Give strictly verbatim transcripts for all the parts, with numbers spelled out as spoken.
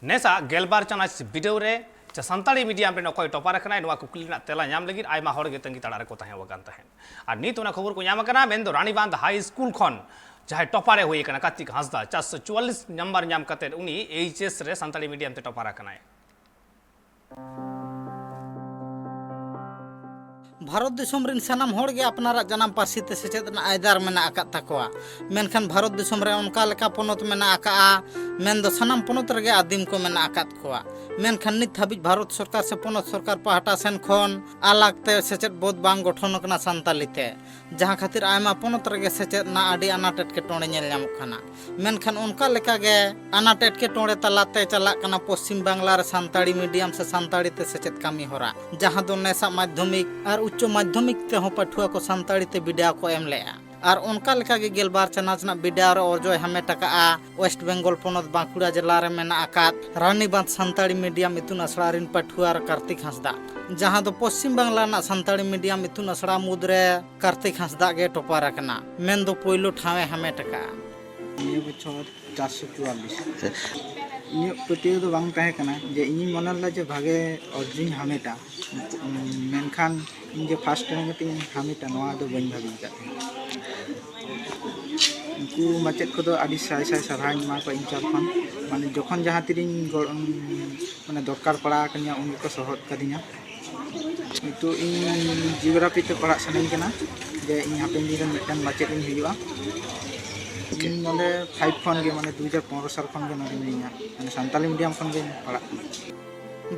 ᱱᱮᱥᱟᱜ ᱜᱮᱞᱵᱟᱨ ᱪᱟᱱᱟᱪ ᱵᱤᱰᱟᱹᱣ ᱨᱮ ᱪᱮ ᱥᱟᱱᱛᱟᱲᱤ ᱢᱤᱰᱤᱭᱟᱢ ᱨᱮᱱ ᱚᱠᱚᱭ ᱴᱚᱯᱟᱨ ᱟᱠᱟᱱᱟᱭ, ᱱᱚᱣᱟ ᱠᱩᱠᱞᱤ ᱨᱮᱱᱟᱜ ᱛᱮᱞᱟ ᱧᱟᱢ ᱞᱟᱹᱜᱤᱫ ᱟᱭᱢᱟ ᱦᱚᱲ ᱜᱮ ᱛᱟᱺᱜᱤ ᱛᱟᱲᱟᱜ ᱨᱮᱠᱚ ᱛᱟᱦᱮᱸ ᱟᱠᱟᱱ ᱛᱟᱦᱮᱸᱫ᱾ ᱟᱨ ᱱᱤᱛ ᱚᱱᱟ ᱠᱷᱚᱵᱚᱨ ᱠᱚ ᱧᱟᱢ ᱟᱠᱟᱱᱟ, ᱢᱮᱱᱫᱚ ᱨᱟᱱᱤᱵᱟᱸᱫᱷ ᱦᱟᱭ ᱥᱠᱩᱞ ᱠᱷᱚᱱ ᱡᱟᱦᱟᱸᱭ ᱴᱚᱯᱟᱨ ᱮ ᱦᱩᱭ ᱟᱠᱟᱱᱟ, ᱠᱟᱨᱛᱤᱠ ᱦᱟᱸᱥᱫᱟ, ᱪᱟᱨᱥᱚ ᱪᱩᱣᱟᱞᱞᱤᱥ ᱱᱟᱢᱵᱟᱨ ᱧᱟᱢ ᱠᱟᱛᱮ ᱩᱱᱤ ᱮᱭᱤᱪ ᱮᱥ ᱨᱮ ᱥᱟᱱᱛᱟᱲᱤ ᱢᱤᱰᱤᱭᱟᱢ ᱛᱮ ᱴᱚᱯᱟᱨ ᱟᱠᱟᱱᱟᱭ᱾ ᱵᱷᱟᱨᱚᱛ ᱫᱤᱥᱚᱢ ᱨᱤᱱ ᱥᱟᱱᱟᱢ ᱦᱚᱲ ᱜᱮ ᱟᱯᱱᱟᱨᱟᱜ ᱡᱟᱱᱟᱢ ᱯᱟᱹᱨᱥᱤ ᱛᱮ ᱥᱮᱪᱮᱫ ᱨᱮᱱᱟᱜ ᱟᱹᱭᱫᱟᱹᱨ ᱢᱮᱱᱟᱜ ᱟᱠᱟᱫ ᱛᱟᱠᱚᱣᱟ᱾ ᱢᱮᱱᱠᱷᱟᱱ ᱵᱷᱟᱨᱚᱛ ᱫᱤᱥᱚᱢ ᱨᱮ ᱚᱱᱠᱟ ᱞᱮᱠᱟ ᱯᱚᱱᱚᱛ ᱢᱮᱱᱟᱜ ᱟᱠᱟᱫᱼᱟ, ᱢᱮᱱᱫᱚ ᱥᱟᱱᱟᱢ ᱯᱚᱱᱚᱛ ᱨᱮᱜᱮ ᱟᱹᱫᱤᱢ ᱠᱚ ᱢᱮᱱᱟᱜ ᱟᱠᱟᱫ ᱠᱚᱣᱟ᱾ ᱢᱮᱱᱠᱷᱟᱱ ᱱᱤᱛ ᱦᱟᱹᱵᱤᱡ ᱵᱷᱟᱨᱚᱛ ᱥᱚᱨᱠᱟᱨ ᱥᱮ ᱯᱚᱱᱚᱛ ᱥᱚᱨᱠᱟᱨ ᱯᱟᱦᱴᱟ ᱥᱮᱱ ᱠᱷᱚᱱ ᱟᱞᱟᱜᱽ ᱛᱮ ᱥᱮᱪᱮᱫ ᱵᱳᱨᱰ ᱵᱟᱝ ᱜᱚᱴᱷᱚᱱ ᱟᱠᱟᱱᱟ ᱥᱟᱱᱛᱟᱞᱤ ᱛᱮ, ᱡᱟᱦᱟᱸ ᱠᱷᱟᱹᱛᱤᱨ ᱟᱭᱢᱟ ᱯᱚᱱᱚᱛ ᱨᱮᱜᱮ ᱥᱮᱪᱮᱫ ᱨᱮᱱᱟᱜ ᱟᱹᱰᱤ ᱟᱱᱟᱴ ᱮᱴᱠᱮᱴᱚᱬᱮ ᱧᱮᱞ ᱧᱟᱢᱚᱜ ᱠᱟᱱᱟ᱾ ᱢᱮᱱᱠᱷᱟᱱ ᱚᱱᱠᱟ ᱞᱮᱠᱟᱜᱮ ᱟᱱᱟᱴ ᱮᱴᱠᱮᱴᱚᱬᱮ ᱛᱟᱞᱟᱛᱮ ᱪᱟᱞᱟᱜ ᱠᱟᱱᱟ ᱯᱚᱥᱪᱤᱢ ᱵᱟᱝᱞᱟ ᱨᱮ ᱥᱟᱱᱛᱟᱲᱤ ᱢᱤᱰᱤᱭᱟᱢ ᱥᱮ ᱥᱟᱱᱛᱟᱲᱤ ᱛᱮ ᱥᱮᱪᱮᱫ ᱠᱟᱹᱢᱤ ᱦᱚᱨᱟ, ᱡᱟᱦᱟᱸ ᱫᱚ ᱱᱮᱥᱟᱜ ᱢᱟᱫᱽᱫᱷᱚᱢᱤᱠ ᱟᱨ ᱩᱪᱪᱚ ᱢᱟᱫᱽᱫᱷᱚᱢᱤᱠ ᱛᱮᱦᱚᱸ ᱯᱟᱹᱴᱷᱩᱣᱟᱹ ᱠᱚ ᱥᱟᱱᱛᱟᱲᱤ ᱛᱮ ᱵᱤᱰᱟᱹᱣ ᱠᱚ ᱮᱢ ᱞᱮᱫᱼᱟ᱾ ᱟᱨ ᱚᱱᱠᱟ ᱞᱮᱠᱟᱜᱮ ᱜᱮᱞᱵᱟᱨ ᱪᱟᱱᱟᱪ ᱨᱮᱱᱟᱜ ᱵᱤᱰᱟᱹᱣ ᱨᱮ ᱚᱨᱡᱚᱭ ᱦᱟᱢᱮᱴ ᱟᱠᱟᱫᱼᱟ ᱳᱭᱮᱥᱴ ᱵᱮᱝᱜᱚᱞ ᱯᱚᱱᱚᱛ ᱵᱟᱸᱠᱩᱲᱟ ᱡᱮᱞᱟ ᱨᱮ ᱢᱮᱱᱟᱜ ᱟᱠᱟᱫ ᱨᱟᱱᱤᱵᱟᱸᱫᱷ ᱥᱟᱱᱛᱟᱲᱤ ᱢᱤᱰᱤᱭᱟᱢ ᱤᱛᱩᱱ ᱟᱥᱲᱟ ᱨᱤᱱ ᱯᱟᱹᱴᱷᱩᱣᱟᱹ ᱟᱨ ᱠᱟᱨᱛᱤᱠ ᱦᱟᱸᱥᱫᱟ, ᱡᱟᱦᱟᱸ ᱫᱚ ᱯᱚᱥᱪᱤᱢ ᱵᱟᱝᱞᱟ ᱨᱮᱱᱟᱜ ᱥᱟᱱᱛᱟᱲᱤ ᱢᱤᱰᱤᱭᱟᱢ ᱤᱛᱩᱱ ᱟᱥᱲᱟ ᱢᱩᱫᱽᱨᱮ ᱠᱟᱨᱛᱤᱠ ᱦᱟᱸᱥᱫᱟ ᱜᱮ ᱴᱚᱯᱟᱨ ᱟᱠᱟᱱᱟ, ᱢᱮᱱᱫᱚ ᱯᱳᱭᱞᱳ ᱴᱷᱟᱶ ᱮ ᱦᱟᱢᱮᱴ ᱟᱠᱟᱫᱼᱟ᱾ ᱱᱤᱭᱟᱹ ᱵᱚᱪᱷᱚᱨ ᱪᱟᱨᱥᱚ ᱪᱩᱣᱟᱞᱞᱤᱥ᱾ ᱤᱧᱟᱹᱜ ᱯᱟᱹᱛᱭᱟᱹᱣ ᱫᱚ ᱵᱟᱝ ᱛᱟᱦᱮᱸ ᱠᱟᱱᱟ ᱡᱮ ᱤᱧᱤᱧ ᱢᱚᱱᱮ ᱞᱮᱫᱟ ᱡᱮ ᱵᱷᱟᱜᱮ ᱚᱨᱡᱚᱧ ᱦᱟᱢᱮᱴᱟ, ᱢᱮᱱᱠᱷᱟᱱ ᱤᱧ ᱡᱮ ᱯᱷᱟᱥᱴ ᱨᱮᱝᱠ ᱠᱟᱛᱮᱧ ᱦᱟᱢᱮᱴᱟ, ᱱᱚᱣᱟ ᱫᱚ ᱵᱟᱹᱧ ᱵᱷᱟᱵᱤ ᱟᱠᱟᱫ ᱛᱟᱦᱮᱸᱫ᱾ ᱩᱱᱠᱩ ᱢᱟᱪᱮᱫ ᱠᱚᱫᱚ ᱟᱹᱰᱤ ᱥᱟᱭ ᱥᱟᱭ ᱥᱟᱨᱦᱟᱣᱤᱧ ᱮᱢᱟ ᱠᱚᱣᱟ ᱤᱧ ᱛᱚᱨᱚᱯ ᱠᱷᱚᱱ᱾ ᱢᱟᱱᱮ ᱡᱚᱠᱷᱚᱱ ᱡᱟᱦᱟᱸ ᱛᱤᱨᱤᱧ ᱜᱚᱲ-, ᱢᱟᱱᱮ ᱫᱚᱨᱠᱟᱨ ᱯᱟᱲᱟᱣ ᱟᱠᱟᱫᱤᱧᱟ, ᱩᱱ ᱜᱮᱠᱚ ᱥᱚᱦᱚᱫ ᱠᱟᱫᱤᱧᱟ᱾ ᱱᱤᱛᱚᱜ ᱤᱧ ᱡᱤᱭᱳᱜᱨᱟᱯᱷᱤ ᱛᱮ ᱯᱟᱲᱦᱟᱜ ᱥᱟᱱᱟᱧ ᱠᱟᱱᱟ, ᱡᱮ ᱤᱧ ᱦᱟᱯᱮᱱ ᱫᱤᱱ ᱨᱮ ᱢᱤᱫᱴᱟᱝ ᱢᱟᱪᱮᱫ ᱤᱧ ᱦᱩᱭᱩᱜᱼᱟ᱾ ᱤᱧ ᱱᱚᱰᱮ ᱯᱷᱟᱭᱤᱵᱷ ᱠᱷᱚᱱ ᱜᱮ, ᱢᱟᱱᱮ ᱫᱩ ᱦᱟᱡᱟᱨ ᱯᱚᱱᱨᱚ ᱥᱟᱞ ᱠᱷᱚᱱ ᱜᱮ ᱱᱚᱰᱮ ᱢᱤᱱᱟᱹᱧᱟ, ᱢᱟᱱᱮ ᱥᱟᱱᱛᱟᱞᱤ ᱢᱤᱰᱤᱭᱟᱢ ᱠᱷᱚᱱ ᱜᱮᱧ ᱯᱟᱲᱦᱟᱜ ᱠᱟᱱᱟ᱾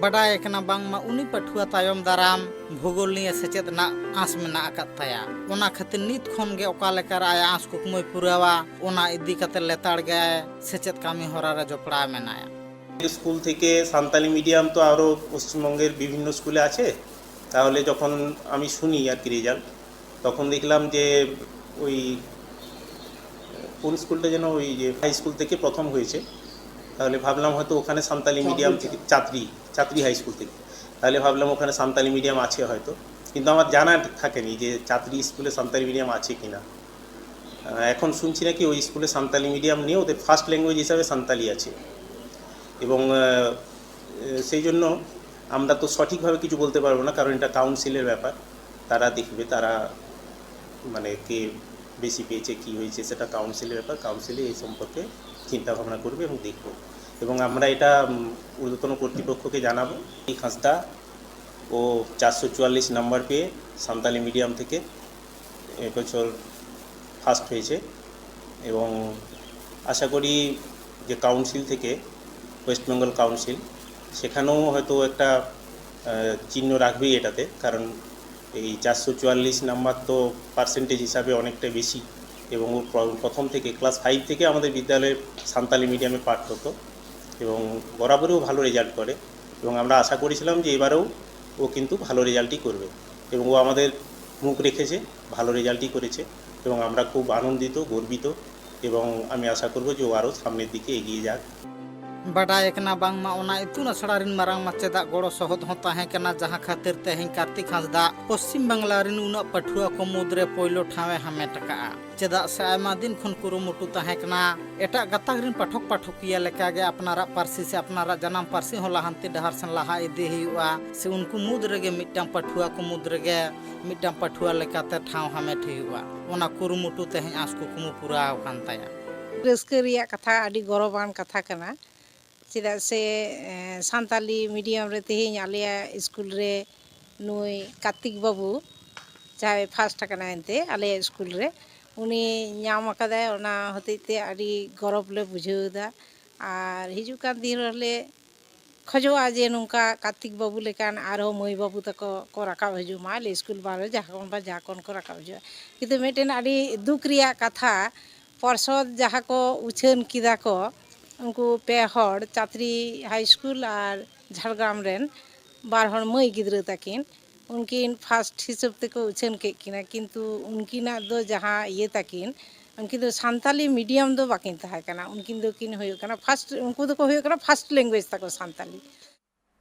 ᱵᱟᱰᱟᱭ ᱟᱠᱟᱱᱟ ᱵᱟᱝᱢᱟ ᱩᱱᱤ ᱯᱟᱹᱴᱷᱩᱣᱟᱹ ᱛᱟᱭᱚᱢ ᱫᱟᱨᱟᱢ ᱵᱷᱩᱜᱳᱞ ᱱᱤᱭᱮ ᱥᱮᱪᱮᱫ ᱨᱮᱱᱟᱜ ᱟᱸᱥ ᱢᱮᱱᱟᱜ ᱟᱠᱟᱫ ᱛᱟᱭᱟ᱾ ᱚᱱᱟ ᱠᱷᱟᱹᱛᱤᱨ ᱱᱤᱛ ᱠᱷᱚᱱ ᱜᱮ ᱚᱠᱟ ᱞᱮᱠᱟᱨᱮ ᱟᱭᱟᱜ ᱟᱸᱥ ᱠᱩᱠᱢᱩᱭ ᱯᱩᱨᱟᱹᱣᱟ, ᱚᱱᱟ ᱤᱫᱤ ᱠᱟᱛᱮ ᱞᱮᱛᱟᱲ ᱜᱮ ᱥᱮᱪᱮᱫ ᱠᱟᱹᱢᱤ ᱦᱚᱨᱟ ᱨᱮ ᱡᱚᱯᱲᱟᱣ ᱢᱮᱱᱟᱭᱟ᱾ স্কুল থেকে সান্তালি মিডিয়াম তো আরও পশ্চিমবঙ্গের বিভিন্ন স্কুলে আছে। তাহলে যখন আমি শুনি আর কি রেজাল্ট, তখন দেখলাম যে ওই কোন স্কুলটা যেন, ওই যে হাই স্কুল থেকে প্রথম হয়েছে। তাহলে ভাবলাম হয়তো ওখানে সান্তালি মিডিয়াম থেকে, চাত্রি, চাত্রি হাই স্কুল থেকে। তাহলে ভাবলাম ওখানে সান্তালি মিডিয়াম আছে হয়তো, কিন্তু আমার জানা থাকেনি যে চাত্রি স্কুলে সান্তালি মিডিয়াম আছে কিনা। আহ, এখন শুনছি নাকি ওই স্কুলে সান্তালি মিডিয়াম নেই, ওদের ফার্স্ট ল্যাঙ্গুয়েজ হিসাবে সান্তালি আছে। এবং আহ, সেই জন্য আমরা তো সঠিকভাবে কিছু বলতে পারবো না, কারণ এটা কাউন্সিলের ব্যাপার। তারা দেখবে, তারা মানে কে বেশি পেয়েছে, কী হয়েছে, সেটা কাউন্সিলের ব্যাপার। কাউন্সিলে এই সম্পর্কে চিন্তা ভাবনা করবে এবং দেখব। এবং আমরা এটা উম, ঊর্ধ্বতন কর্তৃপক্ষকে জানাবো। এই খাসদা ও চারশো চুয়াল্লিশ নাম্বার পেয়ে সান্তালি মিডিয়াম থেকে এবছর ফার্স্ট হয়েছে। এবং আশা করি যে কাউন্সিল থেকে, ওয়েস্ট বেঙ্গল কাউন্সিল, সেখানেও হয়তো একটা আহ, চিহ্ন রাখবেই এটাতে, কারণ এই চারশো চুয়াল্লিশ নাম্বার তো পার্সেন্টেজ হিসাবে অনেকটা বেশি। এবং ও প্র- প্রথম থেকে, ক্লাস ফাইভ থেকে আমাদের বিদ্যালয়ে সান্তালি মিডিয়ামে পাঠ হতো এবং বরাবরই ও ভালো রেজাল্ট করে। এবং আমরা আশা করেছিলাম যে এবারেও ও কিন্তু ভালো রেজাল্টই করবে। এবং ও আমাদের মুখ রেখেছে, ভালো রেজাল্টই করেছে। এবং আমরা খুব আনন্দিত, গর্বিত। এবং আমি আশা করব যে ও আরও সামনের দিকে এগিয়ে যাক। ᱵᱟᱰᱟᱭ ᱟᱠᱟᱱᱟ ᱵᱟᱝᱢᱟ ᱚᱱᱟ ᱤᱛᱩᱱ ᱟᱥᱲᱟ ᱨᱤᱱ ᱢᱟᱨᱟᱝ ᱢᱟᱪᱮᱫᱟᱜ ᱜᱚᱲᱚ ᱥᱚᱦᱚᱫ ᱦᱚᱸ ᱛᱟᱦᱮᱸ ᱠᱟᱱᱟ, ᱡᱟᱦᱟᱸ ᱠᱷᱟᱹᱛᱤᱨ ᱛᱮᱦᱮᱧ ᱠᱟᱨᱛᱤᱠ ᱦᱟᱸᱥᱫᱟ ᱯᱚᱥᱪᱤᱢ ᱵᱟᱝᱞᱟ ᱨᱤᱱ ᱩᱱᱟᱹᱜ ᱯᱟᱹᱴᱷᱩᱣᱟᱹ ᱠᱚ ᱢᱩᱫᱽᱨᱮ ᱯᱳᱭᱞᱳ ᱴᱷᱟᱶ ᱮ ᱦᱟᱢᱮᱴ ᱟᱠᱟᱫᱼᱟ᱾ ᱪᱮᱫᱟᱜ ᱥᱮ ᱟᱭᱢᱟ ᱫᱤᱱ ᱠᱷᱚᱱ ᱠᱩᱨᱩᱢᱩᱴᱩ ᱛᱟᱦᱮᱸ ᱠᱟᱱᱟ ᱮᱴᱟᱜ ᱜᱟᱛᱟᱠ ᱨᱤᱱ ᱯᱟᱴᱷᱚᱠ ᱯᱟᱴᱷᱚᱠᱤᱭᱟᱹ ᱞᱮᱠᱟᱜᱮ ᱟᱯᱱᱟᱨᱟᱜ ᱯᱟᱹᱨᱥᱤ ᱥᱮ ᱟᱯᱱᱟᱨᱟᱜ ᱡᱟᱱᱟᱢ ᱯᱟᱹᱨᱥᱤ ᱦᱚᱸ ᱞᱟᱦᱟᱱᱛᱤ ᱰᱟᱦᱟᱨ ᱥᱮᱱ ᱞᱟᱦᱟ ᱤᱫᱤ ᱦᱩᱭᱩᱜᱼᱟ, ᱥᱮ ᱩᱱᱠᱩ ᱢᱩᱫᱽ ᱨᱮᱜᱮ ᱢᱤᱫᱴᱟᱝ ᱯᱟᱹᱴᱷᱩᱣᱟᱹ ᱠᱚ ᱢᱩᱫᱽ ᱨᱮᱜᱮ ᱢᱤᱫᱴᱟᱝ ᱯᱟᱹᱴᱷᱩᱣᱟᱹ ᱞᱮᱠᱟᱛᱮ ᱴᱷᱟᱶ ᱦᱟᱢᱮᱴ ᱦᱩᱭᱩᱜᱼᱟ᱾ ᱚᱱᱟ ᱠᱩᱨᱩᱢᱩᱴᱩ ᱛᱮᱦᱮᱧ ᱟᱸᱥ ᱠᱩᱠᱢᱩ ᱯᱩᱨᱟᱣ ᱟᱠᱟᱱ ᱛᱟᱭᱟ᱾ ᱨᱟᱹᱥᱠᱟᱹ ᱨᱮᱭᱟᱜ ᱠᱟᱛᱷᱟ, ᱟᱹᱰᱤ ᱜᱚᱨᱚᱵᱟᱱ ᱠᱟᱛᱷᱟ ᱠᱟᱱᱟ᱾ ᱪᱮᱫᱟᱜ ᱥᱮ ᱥᱟᱱᱛᱟᱞᱤ ᱢᱤᱰᱤᱭᱟᱢ ᱨᱮ ᱛᱮᱦᱮᱧ ᱟᱞᱮᱭᱟᱜ ᱥᱠᱩᱞ ᱨᱮ ᱱᱩᱭ ᱠᱟᱨᱛᱤᱠ ᱵᱟᱹᱵᱩ, ᱡᱟᱦᱟᱸᱭ ᱯᱷᱟᱥᱴ ᱟᱠᱟᱱᱟᱭ ᱮᱱᱛᱮ ᱟᱞᱮᱭᱟᱜ ᱥᱠᱩᱞ ᱨᱮ, ᱩᱱᱤ ᱧᱟᱢ ᱟᱠᱟᱫᱟᱭ᱾ ᱚᱱᱟ ᱦᱚᱛᱮᱡ ᱛᱮ ᱟᱹᱰᱤ ᱜᱚᱨᱚᱵᱽ ᱞᱮ ᱵᱩᱡᱷᱟᱹᱣ ᱮᱫᱟ᱾ ᱟᱨ ᱦᱤᱡᱩᱜ ᱠᱟᱱ ᱫᱤᱱ ᱨᱮᱦᱚᱸ ᱞᱮ ᱠᱷᱚᱡᱚᱜᱼᱟ ᱡᱮ ᱱᱚᱝᱠᱟ ᱠᱟᱨᱛᱤᱠ ᱵᱟᱹᱵᱩ ᱞᱮᱠᱟᱱ ᱟᱨᱦᱚᱸ ᱢᱟᱹᱭ ᱵᱟᱹᱵᱩ ᱛᱟᱠᱚ ᱠᱚ ᱨᱟᱠᱟᱵ ᱦᱤᱡᱩᱜ ᱢᱟ, ᱟᱞᱮ ᱥᱠᱩᱞ ᱵᱟᱨ ᱨᱮ ᱡᱟᱦᱟᱸ ᱠᱷᱚᱱ ᱵᱟ ᱡᱟᱦᱟᱸ ᱠᱷᱚᱱ ᱠᱚ ᱨᱟᱠᱟᱵ ᱦᱤᱡᱩᱜᱼᱟ᱾ ᱠᱤᱱᱛᱩ ᱢᱤᱫᱴᱮᱱ ᱟᱹᱰᱤ ᱫᱩᱠ ᱨᱮᱭᱟᱜ ᱠᱟᱛᱷᱟ, ᱯᱚᱨᱥᱚᱫ ᱡᱟᱦᱟᱸ ᱠᱚ ᱩᱪᱷᱟᱹᱱ ᱠᱮᱫᱟ ᱠᱚ, ᱩᱱᱠᱩ ᱯᱮ ᱦᱚᱲ, ᱪᱟᱛᱨᱤ ᱦᱟᱭ ᱥᱠᱩᱞ ᱟᱨ ᱡᱷᱟᱲᱜᱨᱟᱢ ᱨᱮᱱ ᱵᱟᱨ ᱦᱚᱲ ᱢᱟᱹᱭ ᱜᱤᱫᱽᱨᱟᱹ ᱛᱟᱹᱠᱤᱱ, ᱩᱱᱠᱤᱱ ᱯᱷᱟᱥᱴ ᱦᱤᱥᱟᱹᱵ ᱛᱮᱠᱚ ᱩᱪᱷᱟᱹᱱ ᱠᱮᱫ ᱠᱤᱱᱟ᱾ ᱠᱤᱱᱛᱩ ᱩᱱᱠᱤᱱᱟᱜ ᱫᱚ ᱡᱟᱦᱟᱸ ᱤᱭᱟᱹ ᱛᱟᱹᱠᱤᱱ, ᱩᱱᱠᱤᱱ ᱫᱚ ᱥᱟᱱᱛᱟᱞᱤ ᱢᱤᱰᱤᱭᱟᱢ ᱫᱚ ᱵᱟᱹᱠᱤᱱ ᱛᱟᱦᱮᱸ ᱠᱟᱱᱟ᱾ ᱩᱱᱠᱤᱱ ᱫᱚᱠᱤᱱ ᱦᱩᱭᱩᱜ ᱠᱟᱱᱟ ᱯᱷᱟᱥᱴ, ᱩᱱᱠᱩ ᱫᱚᱠᱚ ᱦᱩᱭᱩᱜ ᱠᱟᱱᱟ ᱯᱷᱟᱥᱴ ᱞᱮᱝᱜᱩᱭᱮᱡᱽ ᱛᱟᱠᱚ ᱥᱟᱱᱛᱟᱞᱤ᱾